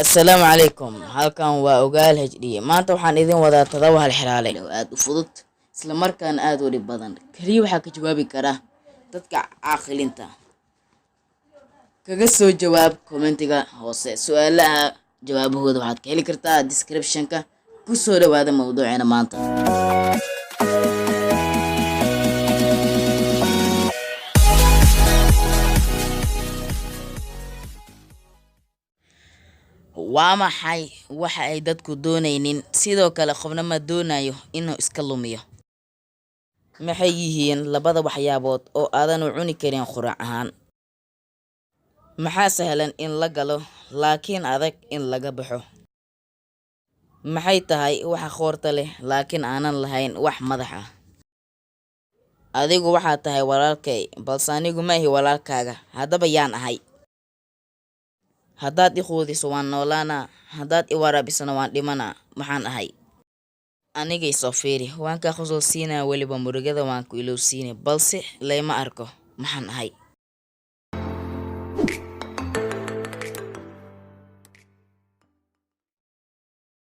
Assalaamu calaykum, halkan waa Ogaal HD. Maanta waxaan idin wadaa todoba hal xiraale oo aada u fudud, isla markaana aada u dhib badan. Keliya waxaa ka jawaabi kara dadka caaqilinta. Kaga soo jawaab commentiga hoose. Su-aalaha jawaabahooda waxaad ka heli kartaa descriptionka. Kusoo dhawaada mawduuceena maanta. Waa maxay waxa ay dadku doonaynin? Sidoo kale qofna ma doonayo inuu iska lumiyo. Maxay yihiin labada waxyaabood oo aadan u cuni karin quraac ahaan? Maxaa sahlan in la galo laakiin adag in laga baxo? Maxay tahay waxa qoorta leh laakiin aanan lahayn wax madax ah? Adigu waxaad tahay walaalkay, balse anigu ma ihi walaalkaaga. Haddaba yaan ahay? Haddaad i quudiso waan noolaanaa, haddaad i waraabisana waan dhimanaa. Maxaan ahay? Aniga isoo fiiri, waan kaa qosol siinaa, weliba murugada waan ku ilowsiinay, balse layma arko. Maxaan ahay?